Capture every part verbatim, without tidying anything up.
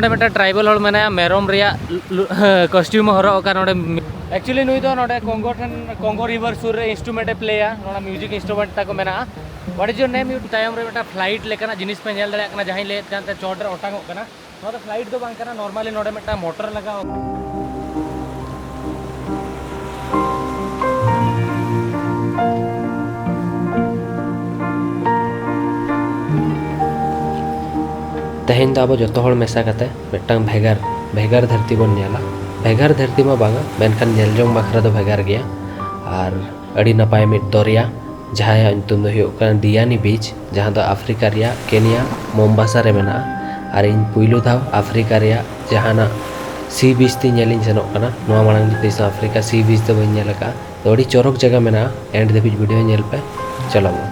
ᱱᱚᱰᱮ ᱢᱤᱫᱴᱟᱝ ᱴᱨᱟᱭᱵᱟᱞ ᱦᱚᱲ ᱢᱮᱱᱟᱭᱟ, ᱢᱮᱨᱚᱢ ᱨᱮᱭᱟᱜ ᱠᱚᱥᱴᱤᱭᱩᱢ ᱮ ᱦᱚᱨᱚᱜ ᱟᱠᱟᱫ ᱱᱚᱰᱮ᱾ ᱮᱠᱪᱩᱭᱮᱞᱤ ᱱᱩᱭ ᱫᱚ ᱱᱚᱰᱮ ᱠᱚᱝᱜᱳ ᱴᱷᱮᱱ, ᱠᱚᱝᱜᱳ ᱨᱤᱵᱷᱟᱨ ᱥᱩᱨ ᱨᱮ ᱤᱱᱥᱴᱨᱩᱢᱮᱱᱴ ᱮ ᱯᱞᱮᱭᱟ, ᱱᱚᱰᱮ ᱢᱤᱣᱡᱤᱠ ᱤᱱᱥᱴᱨᱩᱢᱮᱱᱴ ᱛᱟᱠᱚ ᱢᱮᱱᱟᱜᱼᱟ᱾ What is your name? ᱛᱟᱭᱚᱢ ᱨᱮ ᱢᱤᱫᱴᱟᱝ ᱯᱷᱞᱟᱭᱤᱴ ᱞᱮᱠᱟᱱᱟᱜ ᱡᱤᱱᱤᱥ ᱯᱮ ᱧᱮᱞ ᱫᱟᱲᱮᱭᱟᱜ ᱠᱟᱱᱟ, ᱡᱟᱦᱟᱸᱧ ᱞᱟᱹᱭᱮᱫ ᱠᱟᱱ ᱛᱟᱦᱮᱸ ᱪᱚᱴ ᱨᱮ ᱚᱴᱟᱝᱚᱜ ᱠᱟᱱᱟ᱾ ᱱᱚᱣᱟ ᱫᱚ ᱯᱷᱞᱟᱭᱤᱴ ᱫᱚ ᱵᱟᱝ ᱠᱟᱱᱟ, ᱱᱚᱨᱢᱟᱞᱤ ᱱᱚᱰᱮ ᱢᱤᱫᱴᱟᱝ ᱢᱚᱴᱚᱨ ᱞᱟᱜᱟᱣ᱾ ᱛᱮᱦᱮᱧ ᱫᱚ ᱟᱵᱚ ᱡᱚᱛᱚ ᱦᱚᱲ ᱢᱮᱥᱟ ᱠᱟᱛᱮ ᱢᱤᱫᱴᱟᱝ ᱵᱷᱮᱜᱟᱨ, ᱵᱷᱮᱜᱟᱨ ᱫᱷᱟᱹᱨᱛᱤ ᱵᱚᱱ ᱧᱮᱞᱟ᱾ ᱵᱷᱮᱜᱟᱨ ᱫᱷᱟᱹᱨᱛᱤ ᱢᱟ ᱵᱟᱝᱟ, ᱢᱮᱱᱠᱷᱟᱱ ᱧᱮᱞ ᱡᱚᱝ ᱵᱟᱠᱷᱨᱟ ᱫᱚ ᱵᱷᱮᱜᱟᱨ ᱜᱮᱭᱟ᱾ ᱟᱨ ᱟᱹᱰᱤ ᱱᱟᱯᱟᱭ ᱢᱤᱫ ᱫᱚᱨᱭᱟ, ᱡᱟᱦᱟᱸᱭᱟᱜ ᱧᱩᱛᱩᱢ ᱫᱚ ᱦᱩᱭᱩᱜ ᱠᱟᱱᱟ ᱰᱤᱭᱟᱱᱤ ᱵᱤᱪ, ᱡᱟᱦᱟᱸ ᱫᱚ ᱟᱯᱷᱨᱤᱠᱟ ᱨᱮᱭᱟᱜ ᱠᱮᱱᱤᱭᱟ ᱢᱳᱢᱵᱟᱥᱟ ᱨᱮ ᱢᱮᱱᱟᱜᱼᱟ᱾ ᱟᱨ ᱤᱧ ᱯᱩᱭᱞᱩ ᱫᱷᱟᱣ ᱟᱯᱷᱨᱤᱠᱟ ᱨᱮᱭᱟᱜ ᱡᱟᱦᱟᱱᱟᱜ ᱥᱤ ᱵᱤᱪ ᱛᱮ ᱧᱮᱞᱤᱧ ᱥᱮᱱᱚᱜ ᱠᱟᱱᱟ᱾ ᱱᱚᱣᱟ ᱢᱟᱲᱟᱝ ᱫᱚ ᱛᱤᱥ ᱦᱚᱸ ᱟᱯᱷᱨᱤᱠᱟ ᱥᱤ ᱵᱤᱪ ᱫᱚ ᱵᱟᱹᱧ ᱧᱮᱞ ᱟᱠᱟᱫᱼᱟ᱾ ᱛᱚ, ᱟᱹᱰᱤ ᱪᱚᱨᱚᱠ ᱡᱟᱭᱜᱟ ᱢᱮᱱᱟᱜᱼᱟ, ᱮᱱᱰ ᱫᱷᱟᱹᱵᱤᱡ ᱵᱷᱤᱰᱤᱭᱳ ᱧᱮᱞ ᱯᱮ᱾ ᱪᱚᱞᱚ ᱵᱚᱱ᱾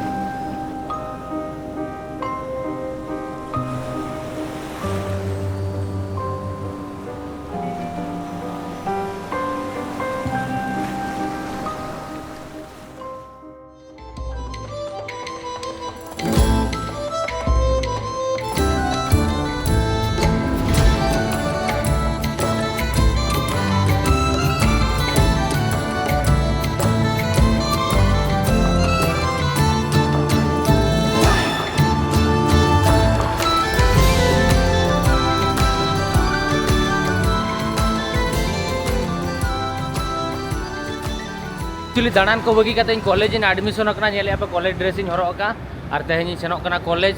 ᱮᱠᱪᱩᱭᱮᱞᱤ ᱫᱟᱬᱟᱱ ᱠᱚ ᱵᱟᱹᱜᱤ ᱠᱟᱛᱮ ᱤᱧ ᱠᱚᱞᱮᱡᱽ ᱤᱧ ᱮᱰᱢᱤᱥᱚᱱ ᱟᱠᱟᱱᱟ᱾ ᱧᱮᱞᱮᱫᱼᱟ ᱯᱮ, ᱠᱚᱞᱮᱡᱽ ᱰᱨᱮᱥ ᱤᱧ ᱦᱚᱨᱚᱜ ᱟᱠᱟᱫᱼᱟ ᱟᱨ ᱛᱮᱦᱮᱧ ᱤᱧ ᱥᱮᱱᱚᱜ ᱠᱟᱱᱟ ᱠᱚᱞᱮᱡᱽ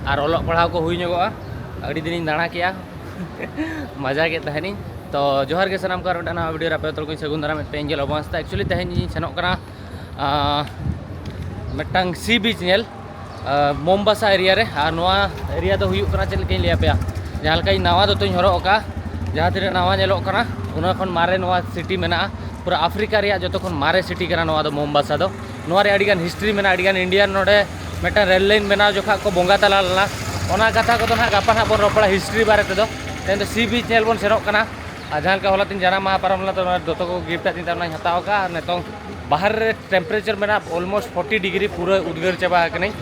ᱟᱨ ᱚᱞᱚᱜ ᱯᱟᱲᱦᱟᱣ ᱠᱚ ᱦᱩᱭ ᱧᱚᱜᱚᱜᱼᱟ᱾ ᱟᱹᱰᱤ ᱫᱤᱱᱤᱧ ᱫᱟᱬᱟ ᱠᱮᱜᱼᱟ, ᱢᱟᱡᱟ ᱠᱮᱫ ᱛᱟᱦᱮᱱᱤᱧ᱾ ᱛᱚ ᱡᱚᱦᱟᱨ ᱜᱮ ᱥᱟᱱᱟᱢ ᱠᱚ, ᱟᱨ ᱢᱤᱫᱴᱟᱝ ᱱᱟᱣᱟ ᱵᱷᱤᱰᱤᱭᱳ ᱨᱮ ᱟᱯᱮ ᱡᱚᱛᱚ ᱠᱚᱧ ᱥᱟᱹᱜᱩᱱ ᱫᱟᱨᱟᱢᱮᱫ ᱯᱮ ᱤᱧ ᱜᱮ ᱞᱚᱵᱚ ᱦᱟᱸᱥᱫᱟ᱾ ᱮᱠᱪᱩᱭᱮᱞᱤ ᱛᱮᱦᱮᱧ ᱤᱧ ᱥᱮᱱᱚᱜ ᱠᱟᱱᱟ ᱟᱸ, ᱢᱤᱫᱴᱟᱝ ᱥᱤ ᱵᱤᱪ ᱧᱮᱞ, ᱟᱸ, ᱢᱳᱢᱵᱟᱥᱟ ᱮᱨᱤᱭᱟ ᱨᱮ᱾ ᱟᱨ ᱱᱚᱣᱟ ᱮᱨᱤᱭᱟ ᱫᱚ ᱦᱩᱭᱩᱜ ᱠᱟᱱᱟ, ᱪᱮᱫ ᱞᱮᱠᱟᱧ ᱞᱟᱹᱭ ᱟᱯᱮᱭᱟ, ᱡᱟᱦᱟᱸ ᱞᱮᱠᱟ ᱤᱧ ᱱᱟᱣᱟ ᱫᱚᱛᱚᱧ ᱦᱚᱨᱚᱜ ᱟᱠᱟᱫᱼᱟ, ᱡᱟᱦᱟᱸ ᱛᱤᱱᱟᱹᱜ ᱱᱟᱣᱟ ᱧᱮᱞᱚᱜ ᱠᱟᱱᱟ, ᱚᱱᱟ ᱠᱷᱚᱱ ᱢᱟᱨᱮ ᱱᱚᱣᱟ ᱥᱤᱴᱤ ᱢᱮᱱᱟᱜᱼᱟ᱾ ᱯᱩᱨᱟᱹ ᱟᱯᱷᱨᱤᱠᱟ ᱨᱮᱭᱟᱜ ᱡᱚᱛᱚ ᱠᱷᱚᱱ ᱢᱟᱨᱮ ᱥᱤᱴᱤ ᱠᱟᱱᱟ ᱱᱚᱣᱟ ᱫᱚ, ᱢᱳᱢᱵᱟᱥᱟ ᱫᱚ᱾ ᱱᱚᱣᱟ ᱨᱮ ᱟᱹᱰᱤᱜᱟᱱ ᱦᱤᱥᱴᱨᱤ ᱢᱮᱱᱟᱜᱼᱟ, ᱟᱹᱰᱤᱜᱟᱱ ᱤᱱᱰᱤᱭᱟᱱ ᱱᱚᱰᱮ ᱢᱤᱫᱴᱟᱝ ᱨᱮᱞ ᱞᱟᱭᱤᱱ ᱵᱮᱱᱟᱣ ᱡᱚᱠᱷᱟ ᱠᱚ ᱵᱚᱸᱜᱟ ᱛᱟᱞᱟ ᱞᱮᱱᱟ, ᱚᱱᱟ ᱠᱟᱛᱷᱟ ᱠᱚᱫᱚ ᱱᱟᱦᱟᱜ ᱜᱟᱯᱟ ᱱᱟᱦᱟᱜ ᱵᱚᱱ ᱨᱚᱯᱚᱲᱟ ᱦᱤᱥᱴᱨᱤ ᱵᱟᱨᱮ ᱛᱮᱫᱚ᱾ ᱛᱮᱦᱮᱧ ᱫᱚ ᱥᱤ ᱵᱤᱪ ᱧᱮᱞ ᱵᱚᱱ ᱥᱮᱱᱚᱜ ᱠᱟᱱᱟ᱾ ᱟᱨ ᱡᱟᱦᱟᱸ ᱞᱮᱠᱟ ᱦᱚᱞᱟ ᱛᱤᱧ ᱡᱟᱱᱟᱢ ᱢᱟᱦᱟ ᱯᱟᱨᱚᱢ ᱞᱮᱱᱟ, ᱛᱚ ᱱᱚᱣᱟ ᱫᱚᱛᱚ ᱠᱚ ᱜᱤᱯᱷᱴ ᱟᱫᱤᱧ ᱛᱟᱦᱮᱸ, ᱚᱱᱟᱧ ᱦᱟᱛᱟᱣ ᱟᱠᱟᱫᱼᱟ᱾ ᱟᱨ ᱱᱤᱛᱚᱝ ᱵᱟᱦᱟᱨ ᱨᱮ ᱴᱮᱢᱯᱟᱨᱮᱪᱟᱨ ᱢᱮᱱᱟᱜᱼᱟ ᱚᱞᱢᱳᱥᱴ ᱯᱷᱳᱨᱴᱤ ᱰᱤᱜᱽᱨᱤ, ᱯᱩᱨᱟᱹ ᱩᱫᱽᱜᱟᱹᱨ ᱪᱟᱵᱟ ᱟᱠᱟᱱᱟᱹᱧ᱾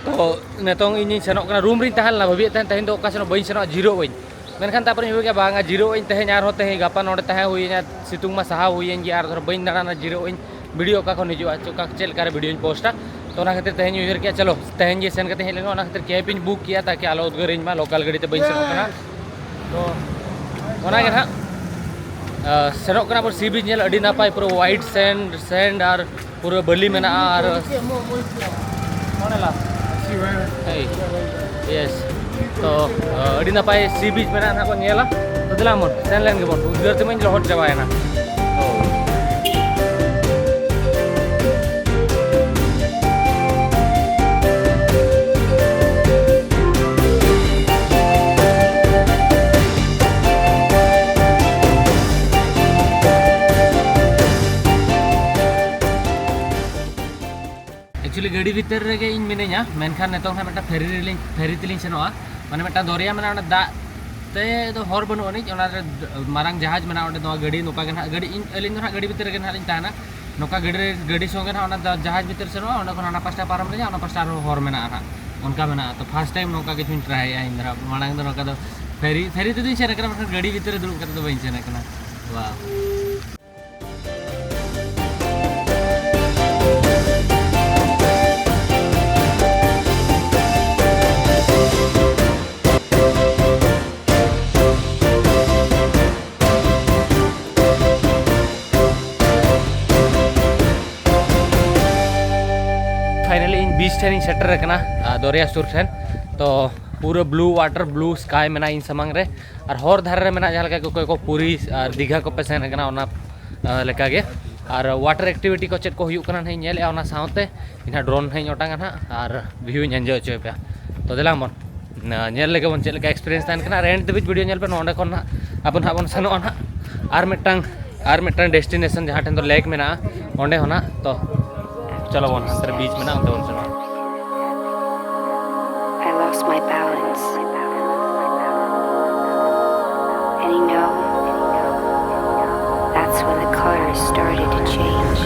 ᱛᱚ ᱱᱤᱛᱚᱝ ᱤᱧᱤᱧ ᱥᱮᱱᱚᱜ ᱠᱟᱱᱟ, ᱨᱩᱢ ᱨᱤᱧ ᱛᱟᱦᱮᱸ ᱞᱮᱱᱟ, ᱵᱷᱟᱹᱵᱤᱭᱮᱫ ᱛᱟᱦᱮᱱ ᱛᱮᱦᱮᱧ ᱫᱚ ᱚᱠᱟ ᱥᱮᱱ ᱦᱚᱸ ᱵᱟᱹᱧ ᱥᱮᱱᱚᱜᱼᱟ, ᱡᱤᱨᱟᱹᱜ ᱟᱹᱧ᱾ ᱢᱮᱱᱠᱷᱟᱱ ᱛᱟᱨᱯᱚᱨᱮᱧ ᱩᱭᱦᱟᱹᱨ ᱠᱮᱫᱟ, ᱵᱟᱝᱟ, ᱡᱤᱨᱟᱹᱜ ᱟᱹᱧ ᱛᱮᱦᱮᱧ, ᱟᱨᱦᱚᱸ ᱛᱮᱦᱮᱧ ᱜᱟᱯᱟ ᱱᱚᱰᱮ ᱛᱟᱦᱮᱸ ᱦᱩᱭᱟᱹᱧᱟ, ᱥᱤᱛᱩᱝ ᱢᱟ ᱥᱟᱦᱟᱣ ᱦᱩᱭᱮᱱ ᱜᱮᱭᱟ, ᱟᱨ ᱫᱷᱚᱨᱚ ᱵᱟᱹᱧ ᱫᱟᱬᱟᱱᱟ, ᱡᱤᱨᱟᱹᱜ ᱟᱹᱧ, ᱵᱷᱤᱰᱤᱭᱳ ᱚᱠᱟ ᱠᱷᱚᱱ ᱦᱤᱡᱩᱜᱼᱟ, ᱪᱮᱫ ᱚᱠᱟ, ᱪᱮᱫ ᱞᱮᱠᱟᱨᱮ ᱵᱷᱤᱰᱤᱭᱳᱧ ᱯᱳᱥᱴᱟ᱾ ᱛᱚ ᱚᱱᱟ ᱠᱷᱟᱹᱛᱤᱨ ᱛᱮᱦᱮᱧ ᱩᱭᱦᱟᱹᱨ ᱠᱮᱫᱼᱟ, ᱪᱚᱞᱚ ᱛᱮᱦᱮᱧ ᱜᱮ ᱥᱮᱱ ᱠᱟᱛᱮ ᱦᱮᱡ ᱞᱮᱱ ᱜᱮ, ᱚᱱᱟ ᱠᱷᱟᱹᱛᱤᱨ ᱠᱮᱵᱽ ᱤᱧ ᱵᱩᱠ ᱠᱮᱫᱼᱟ, ᱛᱟᱠᱤ ᱟᱞᱚ ᱩᱫᱽᱜᱟᱹᱨᱤᱧ ᱢᱟ, ᱞᱳᱠᱟᱞ ᱜᱟᱹᱰᱤ ᱛᱮ ᱵᱟᱹᱧ ᱥᱮᱱᱚᱜ ᱠᱟᱱᱟ᱾ ᱛᱚ ᱚᱱᱟᱜᱮ ᱱᱟᱦᱟᱜ, ᱟᱸ, ᱥᱮᱱᱚᱜ ᱠᱟᱱᱟ ᱵᱚᱱ ᱥᱤ ᱵᱤᱪ ᱧᱮᱞ᱾ ᱟᱹᱰᱤ ᱱᱟᱯᱟᱭ, ᱯᱩᱨᱟᱹ white sand, sand ᱟᱨ ᱯᱩᱨᱟᱹ ᱵᱟᱹᱞᱤ ᱢᱮᱱᱟᱜᱼᱟ᱾ ᱟᱨ ᱚᱱᱮ ᱞᱟ, ᱦᱮᱸ, ᱭᱮᱥ, ᱛᱚ, ᱟᱸ, ᱟᱹᱰᱤ ᱱᱟᱯᱟᱭ ᱥᱤ ᱵᱤᱪ ᱢᱮᱱᱟᱜᱼᱟ ᱱᱟᱦᱟᱜ ᱵᱚᱱ ᱧᱮᱞᱟ᱾ ᱛᱚ ᱫᱮᱞᱟ ᱵᱚᱱ ᱥᱮᱱ ᱞᱮᱱ ᱜᱮᱵᱚᱱ, ᱩᱫᱽᱜᱟᱹᱨ ᱛᱮᱢᱟᱧ ᱞᱚᱦᱚᱫ ᱪᱟᱵᱟᱭᱮᱱᱟ᱾ ᱛᱚ actually ᱜᱟᱹᱰᱤ ᱵᱷᱤᱛᱤᱨ ᱨᱮᱜᱮ ᱤᱧ ᱢᱤᱱᱟᱹᱧᱟ, ᱢᱮᱱᱠᱷᱟᱱ ᱱᱤᱛᱚᱝ ᱦᱟᱸᱜ ᱢᱤᱫᱴᱟᱝ ᱯᱷᱮᱨᱤ ᱨᱮᱞᱤᱧ, ᱯᱷᱮᱨᱤ ᱛᱮᱞᱤᱧ ᱥᱮᱱᱚᱜᱼᱟ᱾ ᱢᱟᱱᱮ ᱢᱤᱫᱴᱟᱝ ᱫᱚᱨᱭᱟ ᱢᱮᱱᱟᱜᱼᱟ, ᱚᱱᱟ ᱫᱟᱜ ᱛᱮ ᱫᱚ ᱦᱚᱨ ᱵᱟᱹᱱᱩᱜ ᱟᱹᱱᱤᱡ, ᱚᱱᱟ ᱨᱮ ᱢᱟᱨᱟᱝ ᱡᱟᱦᱟᱡᱽ ᱢᱮᱱᱟᱜᱼᱟ, ᱚᱸᱰᱮ ᱱᱚᱣᱟ ᱜᱟᱹᱰᱤ ᱱᱚᱝᱠᱟ ᱜᱮ ᱱᱟᱦᱟᱜ ᱜᱟᱹᱰᱤ, ᱤᱧ, ᱟᱹᱞᱤᱧ ᱫᱚ ᱱᱟᱦᱟᱜ ᱜᱟᱹᱰᱤ ᱵᱷᱤᱛᱤᱨ ᱨᱮᱜᱮ ᱱᱟᱦᱟᱜ ᱞᱤᱧ ᱛᱟᱦᱮᱱᱟ᱾ ᱱᱚᱝᱠᱟ ᱜᱟᱹᱰᱤ ᱨᱮ, ᱜᱟᱹᱰᱤ ᱥᱚᱸᱜᱮ ᱱᱟᱦᱟᱜ ᱚᱱᱟ ᱫᱚ ᱡᱟᱦᱟᱡᱽ ᱵᱷᱤᱛᱤᱨ ᱥᱮᱱᱚᱜᱼᱟ, ᱚᱸᱰᱮ ᱠᱷᱚᱱ ᱦᱟᱱᱟ ᱯᱟᱥᱴᱟ ᱯᱟᱨᱚᱢ ᱞᱤᱧᱟ, ᱚᱱᱟ ᱯᱟᱥᱴᱟ ᱟᱨᱦᱚᱸ ᱦᱚᱨ ᱢᱮᱱᱟᱜᱼᱟ ᱱᱟᱦᱟᱜ, ᱚᱱᱠᱟ ᱢᱮᱱᱟᱜᱼᱟ᱾ ᱛᱚ first time ᱱᱚᱝᱠᱟ ᱠᱤᱪᱷᱩᱧ ᱴᱨᱟᱭᱮᱜᱼᱟ ᱤᱧ ᱫᱚ ᱱᱟᱦᱟᱜ᱾ ᱢᱟᱲᱟᱝ ᱫᱚ ᱱᱚᱝᱠᱟ ᱫᱚ ᱯᱷᱮᱨᱤ, ᱯᱷᱮᱨᱤ ᱛᱮᱫᱚᱧ ᱥᱮᱱ ᱟᱠᱟᱱᱟ, ᱢᱮᱱᱠᱷᱟᱱ ᱜᱟᱹᱰᱤ ᱵᱷᱤᱛᱤᱨ ᱨᱮ ᱫᱩᱲᱩᱵ ᱠᱟᱛᱮ ᱫᱚ ᱵᱟᱹᱧ ᱥᱮᱱ ᱟᱠᱟᱱᱟ᱾ ᱣᱟᱣ᱾ Finally ᱤᱧ beach ᱴᱷᱮᱱ ᱤᱧ ᱥᱮᱴᱮᱨ ᱟᱠᱟᱱᱟ, ᱟᱨ ᱫᱚᱨᱭᱟ ᱥᱩᱨ ᱴᱷᱮᱱ᱾ ᱛᱚ ᱯᱩᱨᱟᱹ blue water, blue sky ᱢᱮᱱᱟᱜᱼᱟ ᱤᱧ ᱥᱟᱢᱟᱝ ᱨᱮ, ᱟᱨ ᱦᱚᱨ ᱫᱷᱟᱨᱮ ᱨᱮ ᱢᱮᱱᱟᱜᱼᱟ, ᱡᱟᱦᱟᱸ ᱞᱮᱠᱟ ᱚᱠᱚᱭ ᱠᱚ ᱯᱩᱨᱤ ᱟᱨ ᱫᱤᱜᱷᱟ ᱠᱚᱯᱮ ᱥᱮᱱ ᱟᱠᱟᱱᱟ, ᱚᱱᱟ ᱟᱸ, ᱞᱮᱠᱟᱜᱮ᱾ ᱟᱨ water activity ᱠᱚ ᱪᱮᱫ ᱠᱚ ᱦᱩᱭᱩᱜ ᱠᱟᱱᱟ ᱱᱟᱦᱟᱜ ᱤᱧ ᱧᱮᱞᱮᱫᱼᱟ, ᱚᱱᱟ ᱥᱟᱶᱛᱮ ᱤᱧ ᱦᱟᱸᱜ drone ᱱᱟᱦᱟᱜ ᱤᱧ ᱚᱴᱟᱝᱟ ᱱᱟᱦᱟᱜ ᱟᱨ view ᱤᱧ enjoy ᱦᱚᱪᱚᱭ ᱯᱮᱭᱟ᱾ ᱛᱚ ᱫᱮᱞᱟ ᱵᱚᱱ, ᱟᱸ, ᱧᱮᱞ ᱞᱮᱜᱮ ᱵᱚᱱ ᱪᱮᱫ ᱞᱮᱠᱟ experience ᱛᱟᱦᱮᱱ ᱠᱟᱱᱟ᱾ ᱟᱨ end ᱫᱷᱟᱹᱵᱤᱡ video ᱧᱮᱞ ᱯᱮ, ᱱᱚᱰᱮ ᱠᱷᱚᱱ ᱱᱟᱦᱟᱜ ᱟᱵᱚ ᱱᱟᱦᱟᱜ ᱵᱚᱱ ᱥᱮᱱᱚᱜᱼᱟ ᱱᱟᱦᱟᱜ ᱟᱨ ᱢᱤᱫᱴᱟᱝ, ᱟᱨ ᱢᱤᱫᱴᱟᱝ destination ᱡᱟᱦᱟᱸ ᱴᱷᱮᱱ ᱫᱚ lake ᱢᱮᱱᱟᱜᱼᱟ, ᱚᱸᱰᱮ ᱦᱚᱸ ᱱᱟᱦᱟᱜ᱾ ᱛᱚ ᱪᱚᱞᱚ ᱵᱚᱱ, ᱦᱟᱱᱛᱮ ᱨᱮ beach ᱢᱮᱱᱟᱜᱼᱟ, ᱚᱱᱛᱮ ᱵᱚᱱ ᱥᱮᱱᱚᱜᱼᱟ᱾ I lost my balance. And you know, that's when the colors started to change.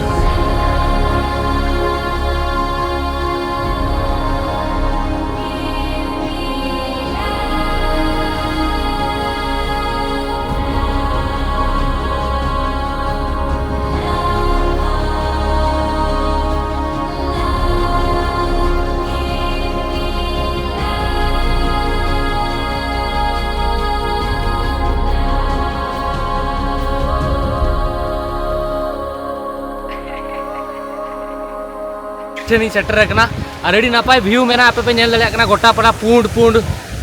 ᱴᱷᱮᱱᱤᱧ ᱥᱮᱴᱮᱨ ᱟᱠᱟᱱᱟ᱾ ᱟᱨ ᱟᱹᱰᱤ ᱱᱟᱯᱟᱭ ᱵᱷᱤᱭᱩ ᱢᱮᱱᱟᱜᱼᱟ, ᱟᱯᱮ ᱯᱮ ᱧᱮᱞ ᱫᱟᱲᱮᱭᱟᱜ ᱠᱟᱱᱟ ᱜᱚᱴᱟ ᱯᱟᱲᱟ ᱯᱩᱸᱰ ᱯᱩᱸᱰ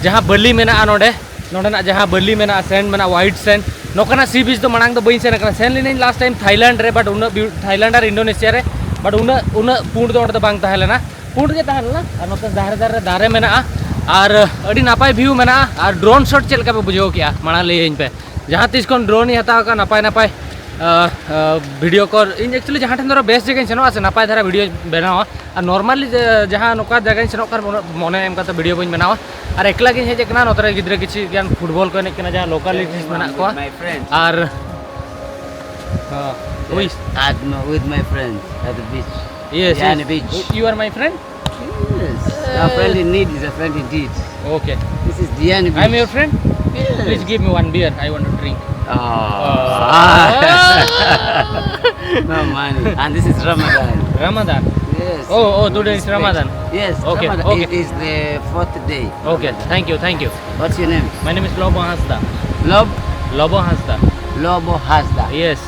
ᱡᱟᱦᱟᱸ ᱵᱟᱹᱞᱤ ᱢᱮᱱᱟᱜᱼᱟ ᱱᱚᱰᱮ, ᱱᱚᱰᱮᱱᱟᱜ ᱡᱟᱦᱟᱸ ᱵᱟᱹᱞᱤ ᱢᱮᱱᱟᱜᱼᱟ, ᱥᱮᱱᱰ ᱢᱮᱱᱟᱜᱼᱟ, ᱦᱣᱟᱭᱤᱴ ᱥᱮᱱᱰ᱾ ᱱᱚᱝᱠᱟᱱᱟᱜ ᱥᱤ ᱵᱤᱪ ᱫᱚ ᱢᱟᱲᱟᱝ ᱫᱚ ᱵᱟᱹᱧ ᱥᱮᱱ ᱟᱠᱟᱱᱟ᱾ ᱥᱮᱱ ᱞᱤᱱᱟᱹᱧ ᱞᱟᱥᱴ ᱴᱟᱭᱤᱢ ᱛᱷᱟᱭᱞᱮᱱᱰ ᱨᱮ, ᱵᱟᱴ ᱩᱱᱟᱹᱜ ᱵᱤᱭᱩ- ᱛᱷᱟᱭᱞᱮᱱᱰ ᱟᱨ ᱤᱱᱰᱳᱱᱮᱥᱤᱭᱟ ᱨᱮ, ᱵᱟᱴ ᱩᱱᱟᱹᱜ ᱩᱱᱟᱹᱜ ᱯᱩᱸᱰ ᱫᱚ ᱚᱸᱰᱮ ᱫᱚ ᱵᱟᱝ ᱛᱟᱦᱮᱸ ᱞᱮᱱᱟ, ᱯᱩᱸᱰ ᱜᱮ ᱛᱟᱦᱮᱸ ᱞᱮᱱᱟ᱾ ᱟᱨ ᱱᱚᱛᱮ ᱫᱷᱟᱨᱮ ᱫᱷᱟᱨᱮ ᱨᱮ ᱫᱟᱨᱮ ᱢᱮᱱᱟᱜᱼᱟ᱾ ᱟᱨ ᱟᱹᱰᱤ ᱱᱟᱯᱟᱭ ᱵᱷᱤᱭᱩ ᱢᱮᱱᱟᱜᱼᱟ᱾ ᱟᱨ ᱰᱨᱳᱱ ᱥᱚᱴ ᱪᱮᱫ ᱞᱮᱠᱟ ᱯᱮ ᱵᱩᱡᱷᱟᱹᱣ ᱠᱮᱜᱼᱟ, ᱢᱟᱲᱟᱝ ᱞᱟᱹᱭᱟᱹᱧ ᱯᱮ᱾ ᱡᱟᱦᱟᱸ ᱛᱤᱥ ᱠᱷᱚᱱ ᱰᱨᱳᱱ ᱤᱧ ᱦᱟᱛᱟᱣ ᱟᱠᱟᱫ, ᱱᱟᱯᱟᱭ ᱱᱟᱯᱟᱭ ᱵᱷᱤᱰᱤᱭᱳ ᱠᱚ, ᱤᱧ ᱮᱠᱪᱩᱭᱮᱞᱤ ᱡᱟᱦᱟᱸ ᱴᱷᱮᱱ ᱫᱷᱚᱨᱚ ᱵᱮᱥ ᱡᱟᱭᱜᱟᱧ ᱥᱮᱱᱚᱜᱼᱟ ᱥᱮ, ᱱᱟᱯᱟᱭ ᱫᱷᱟᱨᱟ ᱵᱷᱤᱰᱤᱭᱳ ᱵᱮᱱᱟᱣᱟ᱾ ᱟᱨ ᱱᱚᱨᱢᱟᱞᱤ ᱡᱟᱦᱟᱸ ᱱᱚᱝᱠᱟ ᱡᱟᱭᱜᱟᱧ ᱥᱮᱱᱚᱜ ᱠᱷᱟᱱ, ᱩᱱᱟᱹᱜ ᱢᱚᱱᱮ ᱮᱢ ᱠᱟᱛᱮ ᱵᱷᱤᱰᱤᱭᱳ ᱵᱟᱹᱧ ᱵᱮᱱᱟᱣᱟ᱾ ᱟᱨ ᱮᱠᱞᱟ ᱜᱤᱧ ᱦᱮᱡ ᱟᱠᱟᱱᱟ, ᱱᱚᱛᱮ ᱨᱮ ᱜᱤᱫᱽᱨᱟᱹ ᱠᱤᱪᱷᱩ ᱜᱟᱱ ᱯᱷᱩᱴᱵᱚᱞ ᱠᱚ ᱮᱱᱮᱡ ᱠᱟᱱᱟ, ᱡᱟᱦᱟᱸ ᱞᱳᱠᱟᱞᱤᱴᱤᱥ ᱢᱮᱱᱟᱜ ᱠᱚᱣᱟ᱾ My friend. ᱟᱨ ᱦᱚᱸ, ᱦᱩᱭ᱾ Yes, I'm with my friend at the beach. Yes, Diani yes. Beach. You are my friend? Yes. A friend in need is a friend indeed. Okay. This is Diani Beach. I'm your friend? Yes. Please give me one beer. I want to drink. Oh. Ah. No money. And this is Ramadan. Ramadan? Yes. Oh, oh, today is Ramadan. Yes, okay, Ramadan. Okay. It is the fourth day. Okay, thank you, thank you. What's your name? My name is Lobo Hasda. Lob? Lobo Hasda. Lobo Hasda. Yes.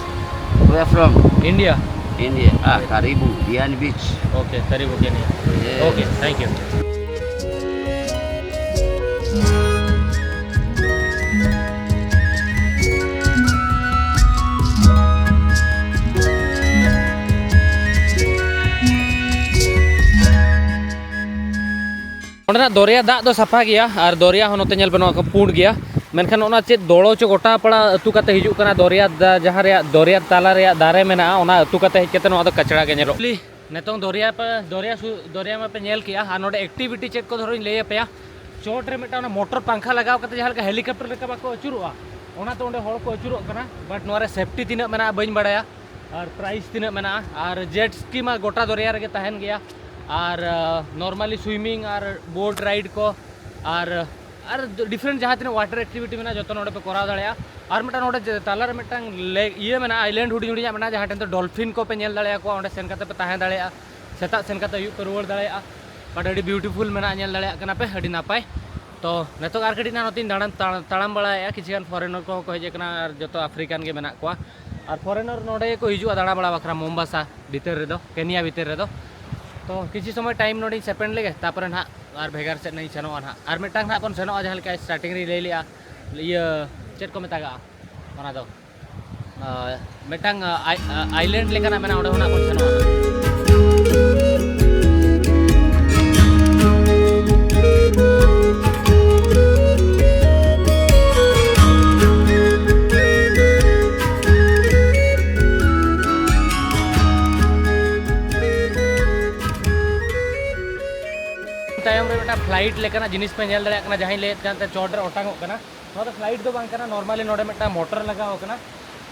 Where from? India. India. Ah, Karibu, Diani Beach. Okay, Karibu, Kenya. Yes. Okay, thank you. ᱚᱸᱰᱮᱱᱟᱜ ᱫᱚᱨᱭᱟ ᱫᱟᱜ ᱫᱚ ᱥᱟᱯᱷᱟ ᱜᱮᱭᱟ ᱟᱨ ᱫᱚᱨᱭᱟ ᱦᱚᱸ ᱱᱚᱛᱮ ᱧᱮᱞ ᱯᱮ, ᱱᱚᱣᱟ ᱠᱚ ᱯᱩᱸᱰ ᱜᱮᱭᱟ᱾ ᱢᱮᱱᱠᱷᱟᱱ ᱚᱱᱟ ᱪᱮᱫ ᱫᱚᱲᱚ ᱪᱚ ᱜᱚᱴᱟ ᱯᱟᱲᱟ ᱟᱹᱛᱩ ᱠᱟᱛᱮ ᱦᱤᱡᱩᱜ ᱠᱟᱱᱟ, ᱫᱚᱨᱭᱟ ᱫᱟ-, ᱡᱟᱦᱟᱸ ᱨᱮᱭᱟᱜ ᱫᱚᱨᱭᱟ ᱛᱟᱞᱟ ᱨᱮᱭᱟᱜ ᱫᱟᱨᱮ ᱢᱮᱱᱟᱜᱼᱟ, ᱚᱱᱟ ᱟᱹᱛᱩ ᱠᱟᱛᱮ ᱦᱮᱡ ᱠᱟᱛᱮ ᱱᱚᱣᱟ ᱫᱚ ᱠᱟᱪᱲᱟ ᱜᱮ ᱧᱮᱞᱚᱜ᱾ ᱱᱤᱛᱚᱝ ᱫᱚᱨᱭᱟ ᱯᱮ, ᱫᱚᱨᱭᱟ ᱥᱩ-, ᱫᱚᱨᱭᱟ ᱢᱟᱯᱮ ᱧᱮᱞ ᱠᱮᱜᱼᱟ᱾ ᱟᱨ ᱱᱚᱰᱮ ᱮᱠᱴᱤᱵᱷᱤᱴᱤ ᱪᱮᱫ ᱠᱚ ᱫᱷᱚᱨᱚᱧ ᱞᱟᱹᱭ ᱟᱯᱮᱭᱟ᱾ ᱪᱚᱴ ᱨᱮ ᱢᱤᱫᱴᱟᱝ ᱚᱱᱟ ᱢᱚᱴᱚᱨ ᱯᱟᱝᱠᱷᱟ ᱞᱟᱜᱟᱣ ᱠᱟᱛᱮ ᱡᱟᱦᱟᱸ ᱞᱮᱠᱟ ᱦᱮᱞᱤᱠᱚᱯᱴᱟᱨ ᱞᱮᱠᱟ ᱵᱟᱠᱚ ᱟᱹᱪᱩᱨᱚᱜᱼᱟ, ᱚᱱᱟᱛᱮ ᱚᱸᱰᱮ ᱦᱚᱲ ᱠᱚ ᱟᱹᱪᱩᱨᱚᱜ ᱠᱟᱱᱟ᱾ ᱵᱟᱴ ᱱᱚᱣᱟ ᱨᱮ ᱥᱮᱯᱴᱤ ᱛᱤᱱᱟᱹᱜ ᱢᱮᱱᱟᱜᱼᱟ ᱵᱟᱹᱧ ᱵᱟᱲᱟᱭᱟ, ᱟᱨ ᱯᱨᱟᱭᱤᱥ ᱛᱤᱱᱟᱹᱜ ᱢᱮᱱᱟᱜᱼᱟ᱾ ᱟᱨ ᱡᱮᱴ ᱥᱠᱤ ᱢᱟ ᱜᱚᱴᱟ ᱫᱚᱨᱭᱟ ᱨᱮᱜᱮ ᱛᱟᱦᱮᱱ ᱜᱮᱭᱟ᱾ ᱟᱨ ᱱᱚᱨᱢᱟᱞᱤ ᱥᱩᱭᱢᱤᱝ ᱟᱨ ᱵᱳᱴ ᱨᱟᱭᱤᱰ ᱠᱚ ᱟᱨ ᱟᱨ ᱰᱤᱯᱷᱟᱨᱮᱱᱴ ᱡᱟᱦᱟᱸ ᱛᱤᱱᱟᱹᱜ ᱣᱟᱴᱟᱨ ᱮᱠᱴᱤᱵᱷᱤᱴᱤ ᱢᱮᱱᱟᱜᱼᱟ, ᱡᱚᱛᱚ ᱱᱚᱰᱮ ᱯᱮ ᱠᱚᱨᱟᱣ ᱫᱟᱲᱮᱭᱟᱜᱼᱟ᱾ ᱟᱨ ᱢᱤᱫᱴᱟᱝ ᱱᱚᱰᱮ ᱡᱮ ᱛᱟᱞᱟ ᱨᱮ ᱢᱤᱫᱴᱟᱝ ᱞᱮᱠ, ᱤᱭᱟᱹ ᱢᱮᱱᱟᱜᱼᱟ, ᱟᱭᱞᱮᱱᱰ ᱦᱩᱰᱤᱧ ᱦᱩᱰᱤᱧᱟᱜ ᱢᱮᱱᱟᱜᱼᱟ, ᱡᱟᱦᱟᱸ ᱴᱷᱮᱱ ᱫᱚ ᱰᱚᱞᱯᱷᱤᱱ ᱠᱚᱯᱮ ᱧᱮᱞ ᱫᱟᱲᱮᱭᱟᱠᱚᱣᱟ᱾ ᱚᱸᱰᱮ ᱥᱮᱱ ᱠᱟᱛᱮ ᱯᱮ ᱛᱟᱦᱮᱸ ᱫᱟᱲᱮᱭᱟᱜᱼᱟ, ᱥᱮᱛᱟᱜ ᱥᱮᱱ ᱠᱟᱛᱮ ᱟᱹᱭᱩᱵ ᱯᱮ ᱨᱩᱣᱟᱹᱲ ᱫᱟᱲᱮᱭᱟᱜᱼᱟ᱾ ᱵᱟᱴ ᱟᱹᱰᱤ ᱵᱤᱭᱩᱴᱤᱯᱷᱩᱞ ᱢᱮᱱᱟᱜᱼᱟ, ᱧᱮᱞ ᱫᱟᱲᱮᱭᱟᱜ ᱠᱟᱱᱟ ᱯᱮ, ᱟᱹᱰᱤ ᱱᱟᱯᱟᱭ᱾ ᱛᱚ ᱱᱤᱛᱚᱜ ᱟᱨ ᱠᱟᱹᱴᱤᱡ ᱱᱟᱜ ᱱᱚᱛᱮᱧ ᱫᱟᱬᱟᱱ, ᱛᱟᱲ-, ᱛᱟᱲᱟᱢ ᱵᱟᱲᱟᱭᱮᱫᱼᱟ᱾ ᱠᱤᱪᱷᱩ ᱜᱟᱱ ᱯᱷᱚᱨᱮᱱᱟᱨ ᱠᱚᱦᱚᱸ ᱠᱚ ᱦᱮᱡ ᱟᱠᱟᱱᱟ, ᱟᱨ ᱡᱚᱛᱚ ᱟᱯᱷᱨᱤᱠᱟᱱ ᱜᱮ ᱢᱮᱱᱟᱜ ᱠᱚᱣᱟ᱾ ᱟᱨ ᱯᱷᱚᱨᱮᱱᱟᱨ ᱱᱚᱰᱮ ᱜᱮᱠᱚ ᱦᱤᱡᱩᱜᱼᱟ ᱫᱟᱬᱟ ᱵᱟᱲᱟ ᱵᱟᱠᱷᱨᱟ, ᱢᱳᱢᱵᱟᱥᱟ ᱵᱷᱤᱛᱤᱨ ᱨᱮᱫᱚ, ᱠᱮᱱᱤᱭᱟ ᱵᱷᱤᱛᱤᱨ ᱨᱮᱫᱚ᱾ ᱛᱚ ᱠᱤᱪᱷᱩ ᱥᱚᱢᱚᱭ ᱴᱟᱭᱤᱢ ᱱᱚᱰᱮᱧ ᱥᱯᱮᱱᱰ ᱞᱮᱜᱮ, ᱛᱟᱨᱯᱚᱨᱮ ᱱᱟᱦᱟᱜ ᱟᱨ ᱵᱷᱮᱜᱟᱨ ᱥᱮᱫ ᱱᱟᱦᱟᱜ ᱤᱧ ᱥᱮᱱᱚᱜᱼᱟ ᱱᱟᱦᱟᱜ᱾ ᱟᱨ ᱢᱤᱫᱴᱟᱝ ᱱᱟᱦᱟᱜ ᱵᱚᱱ ᱥᱮᱱᱚᱜᱼᱟ, ᱡᱟᱦᱟᱸ ᱞᱮᱠᱟ ᱥᱴᱟᱨᱴᱤᱝ ᱨᱤᱧ ᱞᱟᱹᱭ ᱞᱮᱜᱼᱟ, ᱤᱭᱟᱹ ᱪᱮᱫ ᱠᱚ ᱢᱮᱛᱟᱜᱟᱜᱼᱟ ᱚᱱᱟ ᱫᱚ, ᱟᱸ, ᱢᱤᱫᱴᱟᱝ, ᱟᱸ, ᱟᱭ-, ᱟᱸ, ᱟᱭᱞᱮᱱᱰ ᱞᱮᱠᱟᱱᱟᱜ ᱢᱮᱱᱟᱜᱼᱟ, ᱚᱸᱰᱮ ᱦᱚᱸ ᱱᱟᱦᱟᱜ ᱵᱚᱱ ᱥᱮᱱᱚᱜᱼᱟ᱾ ᱛᱟᱭᱚᱢ ᱨᱮ ᱢᱤᱫᱴᱟᱝ ᱯᱷᱞᱟᱭᱤᱴ ᱞᱮᱠᱟᱱᱟᱜ ᱡᱤᱱᱤᱥ ᱯᱮ ᱧᱮᱞ ᱫᱟᱲᱮᱭᱟᱜ ᱠᱟᱱᱟ, ᱡᱟᱦᱟᱸᱧ ᱞᱟᱹᱭᱮᱫ ᱠᱟᱱ ᱛᱟᱦᱮᱸ ᱪᱚᱴ ᱨᱮ ᱚᱴᱟᱝᱚᱜ ᱠᱟᱱᱟ᱾ ᱱᱚᱣᱟ ᱫᱚ ᱯᱷᱞᱟᱭᱤᱴ ᱫᱚ ᱵᱟᱝ ᱠᱟᱱᱟ, ᱱᱚᱨᱢᱟᱞᱤ ᱱᱚᱰᱮ ᱢᱤᱫᱴᱟᱝ ᱢᱚᱴᱚᱨ ᱞᱟᱜᱟᱣ ᱠᱟᱱᱟ᱾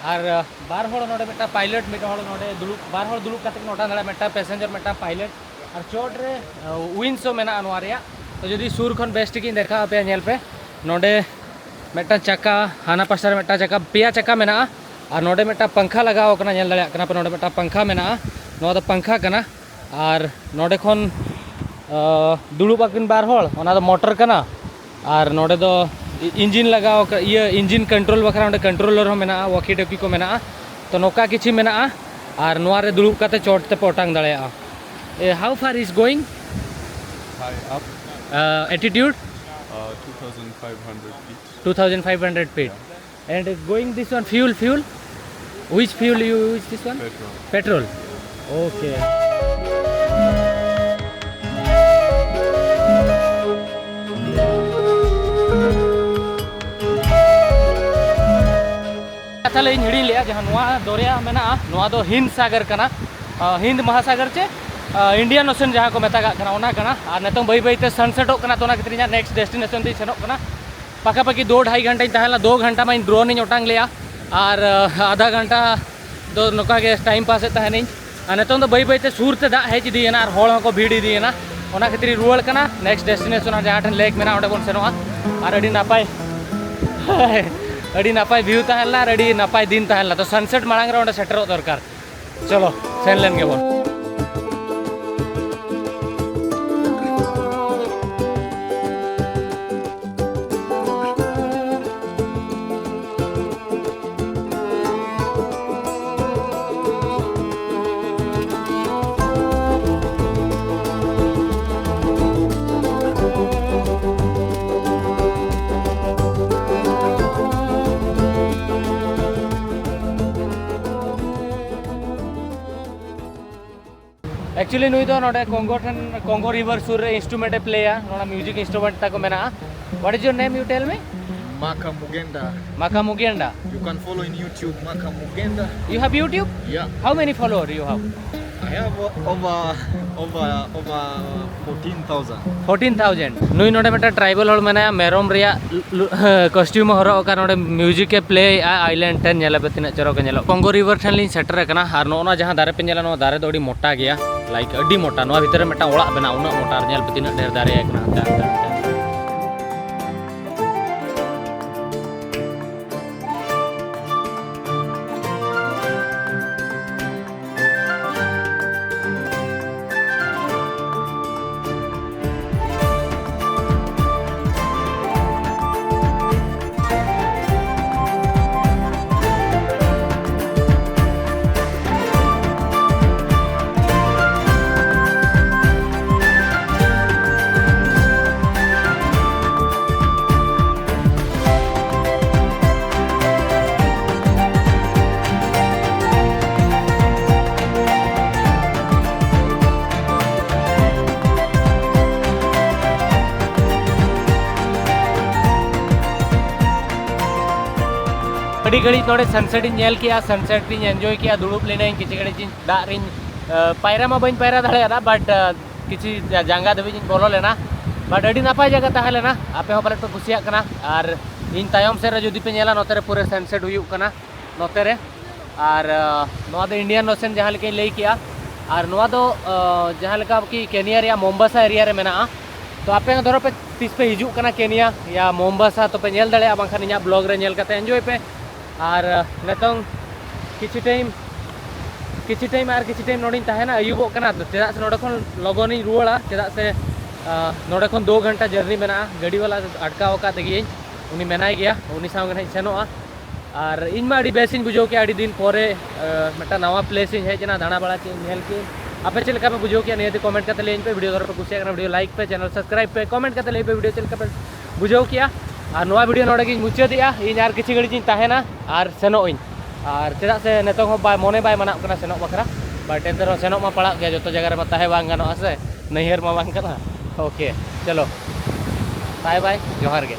ᱟᱨ, ᱟᱸ, ᱵᱟᱨ ᱦᱚᱲ ᱱᱚᱰᱮ ᱢᱤᱫᱴᱟᱝ ᱯᱟᱭᱞᱚᱴ, ᱢᱤᱫ ᱦᱚᱲ ᱱᱚᱰᱮ ᱫᱩᱲᱩᱵ, ᱵᱟᱨ ᱦᱚᱲ ᱫᱩᱲᱩᱵ ᱠᱟᱛᱮ ᱠᱤᱱ ᱚᱴᱟᱝ ᱫᱟᱲᱮᱭᱟᱜᱼᱟ, ᱢᱤᱫᱴᱟᱝ ᱯᱮᱥᱮᱧᱡᱟᱨ, ᱢᱤᱫᱴᱟᱝ ᱯᱟᱭᱞᱚᱴ᱾ ᱟᱨ ᱪᱚᱴ ᱨᱮ, ᱟᱸ, ᱩᱭᱤᱱᱥ ᱦᱚᱸ ᱢᱮᱱᱟᱜᱼᱟ ᱱᱚᱣᱟ ᱨᱮᱭᱟᱜ᱾ ᱛᱚ ᱡᱩᱫᱤ ᱥᱩᱨ ᱠᱷᱚᱱ ᱵᱮᱥ ᱴᱷᱤᱠ ᱤᱧ ᱫᱮᱠᱷᱟᱣ ᱟᱯᱮᱭᱟ, ᱧᱮᱞ ᱯᱮ, ᱱᱚᱰᱮ ᱢᱤᱫᱴᱟᱝ ᱪᱟᱠᱟ, ᱦᱟᱱᱟ ᱯᱟᱥᱴᱟ ᱨᱮ ᱢᱤᱫᱴᱟᱝ ᱪᱟᱠᱟ, ᱯᱮᱭᱟ ᱪᱟᱠᱟ ᱢᱮᱱᱟᱜᱼᱟ᱾ ᱟᱨ ᱱᱚᱰᱮ ᱢᱤᱫᱴᱟᱝ ᱯᱟᱝᱠᱷᱟ ᱞᱟᱜᱟᱣ ᱠᱟᱱᱟ, ᱧᱮᱞ ᱫᱟᱲᱮᱭᱟᱜ ᱠᱟᱱᱟ ᱯᱮ, ᱱᱚᱰᱮ ᱢᱤᱫᱴᱟᱝ ᱯᱟᱝᱠᱷᱟ ᱢᱮᱱᱟᱜᱼᱟ᱾ ᱱᱚᱣᱟ ᱫᱚ ᱯᱟᱝᱠᱷᱟ ᱠᱟᱱᱟ᱾ ᱟᱨ ᱱᱚᱰᱮ ᱠᱷᱚᱱ, ᱟᱸ, ᱫᱩᱲᱩᱵ ᱟᱹᱠᱤᱱ ᱵᱟᱨ ᱦᱚᱲ, ᱚᱱᱟ ᱫᱚ ᱢᱚᱴᱚᱨ ᱠᱟᱱᱟ᱾ ᱟᱨ ᱱᱚᱰᱮ ᱫᱚ ᱤ-, ᱤᱧᱡᱤᱱ ᱞᱟᱜᱟᱣ ᱠᱟ-, ᱤᱭᱟᱹ, ᱤᱧᱡᱤᱱ ᱠᱚᱱᱴᱨᱳᱞ ᱵᱟᱠᱷᱨᱟ ᱚᱸᱰᱮ ᱠᱚᱱᱴᱨᱳᱞᱟᱨ ᱦᱚᱸ ᱢᱮᱱᱟᱜᱼᱟ, ᱣᱚᱠᱤ ᱴᱚᱠᱤ ᱠᱚ ᱢᱮᱱᱟᱜᱼᱟ᱾ ᱛᱚ ᱱᱚᱝᱠᱟ ᱠᱤᱪᱷᱤ ᱢᱮᱱᱟᱜᱼᱟ᱾ ᱟᱨ ᱱᱚᱣᱟ ᱨᱮ ᱫᱩᱲᱩᱵ ᱠᱟᱛᱮ ᱪᱚᱴ ᱛᱮᱯᱮ ᱚᱴᱟᱝ ᱫᱟᱲᱮᱭᱟᱜᱼᱟ᱾ Eh, how far is going? High up, Altitude? Uh, two thousand five hundred feet. Two thousand five hundred feet. And going this one, fuel, fuel? Which fuel you use this one? Petrol. Petrol. Okay. ᱠᱟᱛᱷᱟ ᱞᱟᱹᱭ ᱤᱧ ᱦᱤᱲᱤᱧ ᱞᱮᱜᱼᱟ, ᱡᱟᱦᱟᱸ ᱱᱚᱣᱟ ᱫᱚᱨᱭᱟ ᱢᱮᱱᱟᱜᱼᱟ, ᱱᱚᱣᱟ ᱫᱚ ᱦᱤᱱᱫ ᱥᱟᱜᱚᱨ ᱠᱟᱱᱟ᱾ ᱟᱸ, ᱦᱤᱱᱫ ᱢᱚᱦᱟᱥᱟᱜᱚᱨ ᱪᱮ, ᱟᱸ, Indian Ocean ᱡᱟᱦᱟᱸ ᱠᱚ ᱢᱮᱛᱟᱜᱟᱜ ᱠᱟᱱᱟ, ᱚᱱᱟ ᱠᱟᱱᱟ᱾ ᱟᱨ ᱱᱤᱛᱚᱝ ᱵᱟᱹᱭ ᱵᱟᱹᱭ ᱛᱮ ᱥᱟᱱᱥᱮᱴᱚᱜ ᱠᱟᱱᱟ, ᱛᱚ ᱚᱱᱟ ᱠᱷᱟᱹᱛᱤᱨ ᱤᱧᱟᱹᱜ ᱱᱮᱠᱥᱴ ᱰᱮᱥᱴᱤᱱᱮᱥᱚᱱ ᱛᱤᱧ ᱥᱮᱱᱚᱜ ᱠᱟᱱᱟ᱾ ᱯᱟᱠᱟ ᱯᱟᱠᱤ ᱫᱳ ᱰᱷᱟᱭ ᱜᱷᱟᱱᱴᱟᱧ ᱛᱟᱦᱮᱸ ᱞᱮᱱᱟ, ᱫᱳ ᱜᱷᱟᱱᱴᱟ ᱢᱟᱧ ᱰᱨᱳᱱ ᱤᱧ ᱚᱴᱟᱝ ᱞᱮᱜᱼᱟ, ᱟᱨ, ᱟᱸ, ᱟᱫᱷᱟ ᱜᱷᱟᱱᱴᱟ ᱫᱚ ᱱᱚᱝᱠᱟ ᱜᱮ ᱴᱟᱭᱤᱢ ᱯᱟᱥᱮᱫ ᱛᱟᱦᱮᱱᱤᱧ᱾ ᱟᱨ ᱱᱤᱛᱚᱝ ᱫᱚ ᱵᱟᱹᱭ ᱵᱟᱹᱭ ᱛᱮ ᱥᱩᱨ ᱛᱮ ᱫᱟᱜ ᱦᱮᱡ ᱤᱫᱤᱭᱮᱱᱟ ᱟᱨ ᱦᱚᱲ ᱦᱚᱸᱠᱚ ᱵᱷᱤᱲ ᱤᱫᱤᱭᱮᱱᱟ, ᱚᱱᱟ ᱠᱷᱟᱹᱛᱤᱨ ᱤᱧ ᱨᱩᱣᱟᱹᱲ ᱠᱟᱱᱟ᱾ ᱱᱮᱠᱥᱴ ᱰᱮᱥᱴᱤᱱᱮᱥᱚᱱ ᱟᱨ ᱡᱟᱦᱟᱸ ᱴᱷᱮᱱ ᱞᱮᱠ ᱢᱮᱱᱟᱜᱼᱟ, ᱚᱸᱰᱮ ᱵᱚᱱ ᱥᱮᱱᱚᱜᱼᱟ᱾ ᱟᱨ ᱟᱹᱰᱤ ᱱᱟᱯᱟᱭ, ᱟᱹᱰᱤ ᱱᱟᱯᱟᱭ ᱵᱷᱤᱭᱩ ᱛᱟᱦᱮᱸ ᱞᱮᱱᱟ ᱟᱨ ᱟᱹᱰᱤ ᱱᱟᱯᱟᱭ ᱫᱤᱱ ᱛᱟᱦᱮᱸ ᱞᱮᱱᱟ᱾ ᱛᱚ ᱥᱟᱱᱥᱮᱴ ᱢᱟᱲᱟᱝ ᱨᱮ ᱚᱸᱰᱮ ᱥᱮᱴᱮᱨᱚᱜ ᱫᱚᱨᱠᱟᱨ᱾ ᱪᱚᱞᱚ, ᱥᱮᱱ ᱞᱮᱱ ᱜᱮᱵᱚᱱ᱾ Actually ᱱᱩᱭ ᱫᱚ ᱱᱚᱰᱮ ᱠᱚᱝᱜᱳ ᱴᱷᱮᱱ, ᱠᱚᱝᱜᱳ ᱨᱤᱵᱷᱟᱨ ᱥᱩᱨ ᱨᱮ ᱤᱱᱥᱴᱨᱩᱢᱮᱱᱴ ᱮ ᱯᱞᱮᱭᱟ, ᱱᱚᱰᱮ ᱢᱤᱭᱩᱡᱤᱠ ᱤᱱᱥᱴᱨᱩᱢᱮᱱᱴ ᱛᱟᱠᱚ ᱢᱮᱱᱟᱜᱼᱟ᱾ What is your name, you tell me? Maka Mugenda. Maka Mugenda. You can follow in YouTube Maka Mugenda. You have YouTube? Yeah. How many follower you have? I have o- over over over fourteen thousand. Fourteen thousand. ᱱᱩᱭ ᱱᱚᱰᱮ ᱢᱤᱫᱴᱟᱝ tribal ᱦᱚᱲ ᱢᱮᱱᱟᱭᱟ, ᱢᱮᱨᱚᱢ ᱨᱮᱭᱟᱜ costume ᱮ ᱦᱚᱨᱚᱜ ᱟᱠᱟᱫ, ᱱᱚᱰᱮ ᱢᱤᱭᱩᱡᱤᱠ ᱮ ᱯᱞᱮᱭᱮᱫᱼᱟ᱾ ᱟᱭᱞᱮᱱᱰ ᱴᱷᱮᱱ ᱧᱮᱞ ᱟᱯᱮ ᱛᱤᱱᱟᱹᱜ ᱪᱚᱨᱚᱠ ᱮ ᱧᱮᱞᱚᱜ᱾ ᱠᱚᱝᱜᱳ ᱨᱤᱵᱷᱟᱨ ᱴᱷᱮᱱ ᱞᱤᱧ ᱥᱮᱴᱮᱨ ᱟᱠᱟᱱᱟ ᱟᱨ ᱱᱚᱜᱼᱚ ᱱᱚᱣᱟ ᱡᱟᱦᱟᱸ ᱫᱟᱨᱮ ᱯᱮ ᱧᱮᱞᱟ, ᱱᱚᱣᱟ ᱫᱟᱨᱮ ᱫᱚ ᱟᱹᱰᱤ ᱢᱚᱴᱟ ᱜᱮᱭᱟ, ᱞᱟᱭᱤᱠ ᱟᱹᱰᱤ ᱢᱚᱴᱟ᱾ ᱱᱚᱣᱟ ᱵᱷᱤᱛᱤᱨ ᱨᱮ ᱢᱤᱫᱴᱟᱝ ᱚᱲᱟᱜ ᱵᱮᱱᱟᱜᱼᱟ, ᱩᱱᱟᱹᱜ ᱢᱚᱴᱟ᱾ ᱟᱨ ᱧᱮᱞ ᱯᱮ ᱛᱤᱱᱟᱹᱜ ᱰᱷᱮᱨ ᱫᱟᱨᱮ ᱟᱠᱟᱱᱟ ᱦᱟᱱᱛᱮ ᱦᱟᱱᱛᱮ ᱦᱟᱱᱛᱮ᱾ ᱟᱹᱰᱤ ᱜᱷᱟᱹᱲᱤᱡ ᱱᱚᱰᱮ ᱥᱟᱱᱥᱮᱴ ᱤᱧ ᱧᱮᱞ ᱠᱮᱜᱼᱟ, ᱥᱟᱱᱥᱮᱴ ᱤᱧ ᱮᱱᱡᱚᱭ ᱠᱮᱜᱼᱟ᱾ ᱫᱩᱲᱩᱵ ᱞᱮᱱᱟᱹᱧ ᱠᱤᱪᱷᱩ ᱜᱷᱟᱹᱲᱤᱡ ᱤᱧ, ᱫᱟᱜ ᱨᱤᱧ ᱟᱹ, ᱯᱟᱭᱨᱟ ᱢᱟ ᱵᱟᱹᱧ ᱯᱟᱭᱨᱟ ᱫᱟᱲᱮᱭᱟᱫᱟ, ᱵᱟᱴ ᱠᱤᱪᱷᱩ ᱡᱟ- ᱡᱟᱸᱜᱟ ᱫᱷᱟᱹᱵᱤᱡ ᱤᱧ ᱵᱚᱞᱚ ᱞᱮᱱᱟ᱾ ᱵᱟᱴ ᱟᱹᱰᱤ ᱱᱟᱯᱟᱭ ᱡᱟᱭᱜᱟ ᱛᱟᱦᱮᱸ ᱞᱮᱱᱟ᱾ ᱟᱯᱮ ᱦᱚᱸ ᱯᱟᱞᱮᱫ ᱯᱮ ᱠᱩᱥᱤᱭᱟᱜ ᱠᱟᱱᱟ᱾ ᱟᱨ ᱤᱧ ᱛᱟᱭᱚᱢ ᱥᱮᱫ ᱨᱮ ᱡᱩᱫᱤ ᱯᱮ ᱧᱮᱞᱟ, ᱱᱚᱛᱮ ᱨᱮ ᱯᱩᱨᱟᱹ ᱥᱟᱱᱥᱮᱴ ᱦᱩᱭᱩᱜ ᱠᱟᱱᱟ ᱱᱚᱛᱮ ᱨᱮ᱾ ᱟᱨ ᱟᱹ, ᱱᱚᱣᱟ ᱫᱚ ᱤᱱᱰᱤᱭᱟᱱ ᱳᱥᱮᱱ ᱡᱟᱦᱟᱸ ᱞᱮᱠᱟᱧ ᱞᱟᱹᱭ ᱠᱮᱜᱼᱟ᱾ ᱟᱨ ᱱᱚᱣᱟ ᱫᱚ ᱟᱹ, ᱡᱟᱦᱟᱸ ᱞᱮᱠᱟ ᱠᱤ ᱠᱮᱱᱤᱭᱟ ᱨᱮᱭᱟᱜ ᱢᱳᱢᱵᱟᱥᱟ ᱮᱨᱤᱭᱟ ᱨᱮ ᱢᱮᱱᱟᱜᱼᱟ᱾ ᱛᱚ ᱟᱯᱮ ᱦᱚᱸ ᱫᱷᱚᱨᱚ ᱯᱮ ᱛᱤᱥ ᱯᱮ ᱦᱤᱡᱩᱜ ᱠᱟᱱᱟ ᱠᱮᱱᱤᱭᱟ ᱭᱟ ᱢᱳᱢᱵᱟᱥᱟ, ᱛᱚᱯᱮ ᱧᱮᱞ ᱫᱟᱲᱮᱭᱟᱜᱼᱟ, ᱵᱟᱝᱠᱷᱟᱱ ᱤᱧᱟᱹᱜ ᱵᱞᱚᱜ ᱨᱮ ᱧᱮᱞ ᱠᱟᱛᱮ ᱮᱱᱡᱚᱭ ᱯᱮ᱾ ᱟᱨ ᱟᱹ, ᱱᱤᱛᱚᱝ ᱠᱤᱪᱷᱩ ᱴᱟᱭᱤᱢ ᱠᱤᱪᱷᱩ ᱴᱟᱭᱤᱢ ᱟᱨ ᱠᱤᱪᱷᱩ ᱴᱟᱭᱤᱢ ᱱᱚᱰᱮᱧ ᱛᱟᱦᱮᱱᱟ, ᱟᱹᱭᱩᱵᱚᱜ ᱠᱟᱱᱟ᱾ ᱪᱮᱫᱟᱜ ᱥᱮ ᱱᱚᱰᱮ ᱠᱷᱚᱱ ᱞᱚᱜᱚᱱᱤᱧ ᱨᱩᱣᱟᱹᱲᱟ, ᱪᱮᱫᱟᱜ ᱥᱮ ᱟᱹ, ᱱᱚᱰᱮ ᱠᱷᱚᱱ ᱫᱩ ᱜᱷᱚᱱᱴᱟ ᱡᱟᱨᱱᱤ ᱢᱮᱱᱟᱜᱼᱟ᱾ ᱜᱟᱹᱰᱤ ᱵᱟᱞᱟ ᱟᱴᱠᱟᱣ ᱟᱠᱟᱫ ᱜᱤᱭᱟᱹᱧ, ᱩᱱᱤ ᱢᱮᱱᱟᱭ ᱜᱮᱭᱟ, ᱩᱱᱤ ᱥᱟᱶ ᱜᱮ ᱱᱟᱦᱟᱜ ᱤᱧ ᱥᱮᱱᱚᱜᱼᱟ᱾ ᱟᱨ ᱤᱧ ᱢᱟ ᱟᱹᱰᱤ ᱵᱮᱥᱤᱧ ᱵᱩᱡᱷᱟᱹᱣ ᱠᱮᱜᱼᱟ, ᱟᱹᱰᱤ ᱫᱤᱱ ᱯᱚᱨᱮ ᱟᱹ, ᱢᱤᱫᱴᱟᱝ ᱱᱟᱣᱟ ᱯᱞᱮᱥ ᱤᱧ ᱦᱮᱡ ᱮᱱᱟ, ᱫᱟᱬᱟ ᱵᱟᱲᱟ ᱠᱮᱜᱼᱟᱹᱧ, ᱧᱮᱞ ᱠᱮᱜᱼᱟᱹᱧ᱾ ᱟᱯᱮ ᱪᱮᱫ ᱞᱮᱠᱟ ᱯᱮ ᱵᱩᱡᱷᱟᱹᱣ ᱠᱮᱜᱼᱟ ᱱᱤᱭᱟᱹ ᱫᱚ ᱠᱚᱢᱮᱱᱴ ᱠᱟᱛᱮ ᱞᱟᱹᱭᱟᱹᱧ ᱯᱮ᱾ ᱵᱷᱤᱰᱤᱭᱳ ᱫᱷᱚᱨᱚ ᱯᱮ ᱠᱩᱥᱤᱭᱟᱜ ᱠᱟᱱᱟ, ᱵᱷᱤᱰᱤᱭᱳ ᱞᱟᱭᱤᱠ ᱯᱮ, ᱪᱮᱱᱮᱞ ᱥᱟᱵᱥᱠᱨᱟᱭᱤᱵ ᱯᱮ, ᱠᱚᱢᱮᱱᱴ ᱠᱟᱛᱮ ᱞᱟᱹᱭ ᱯᱮ ᱵᱷᱤᱰᱤᱭᱳ ᱪᱮᱫ ᱞᱮᱠᱟ ᱯᱮ ᱵᱩᱡᱷᱟᱹᱣ ᱠᱮᱜᱼᱟ᱾ ᱟᱨ ᱱᱚᱣᱟ ᱵᱷᱤᱰᱤᱭᱳ ᱱᱚᱰᱮ ᱜᱤᱧ ᱢᱩᱪᱟᱹᱫᱮᱜᱼᱟ᱾ ᱤᱧ ᱟᱨ ᱠᱤᱪᱷᱩ ᱜᱷᱟᱹᱲᱤᱡ ᱤᱧ ᱛᱟᱦᱮᱱᱟ ᱟᱨ ᱥᱮᱱᱚᱜ ᱟᱹᱧ᱾ ᱟᱨ ᱪᱮᱫᱟᱜ ᱥᱮ ᱱᱤᱛᱚᱝ ᱦᱚᱸ ᱵᱟᱭ, ᱢᱚᱱᱮ ᱵᱟᱭ ᱢᱟᱱᱟᱜ ᱠᱟᱱᱟ ᱥᱮᱱᱚᱜ ᱵᱟᱠᱷᱨᱟ᱾ But ᱮᱱᱛᱮ ᱨᱮᱦᱚᱸ ᱥᱮᱱᱚᱜ ᱢᱟ ᱯᱟᱲᱟᱜ ᱜᱮᱭᱟ, ᱡᱚᱛᱚ ᱡᱟᱭᱜᱟ ᱨᱮᱢᱟ ᱛᱟᱦᱮᱸ ᱵᱟᱝ ᱜᱟᱱᱚᱜᱼᱟ ᱥᱮ, ᱱᱟᱹᱭᱦᱟᱹᱨ ᱢᱟ ᱵᱟᱝ ᱠᱟᱱᱟ᱾ Okay, ᱪᱚᱞᱚ, bye bye, ᱡᱚᱦᱟᱨ ᱜᱮ᱾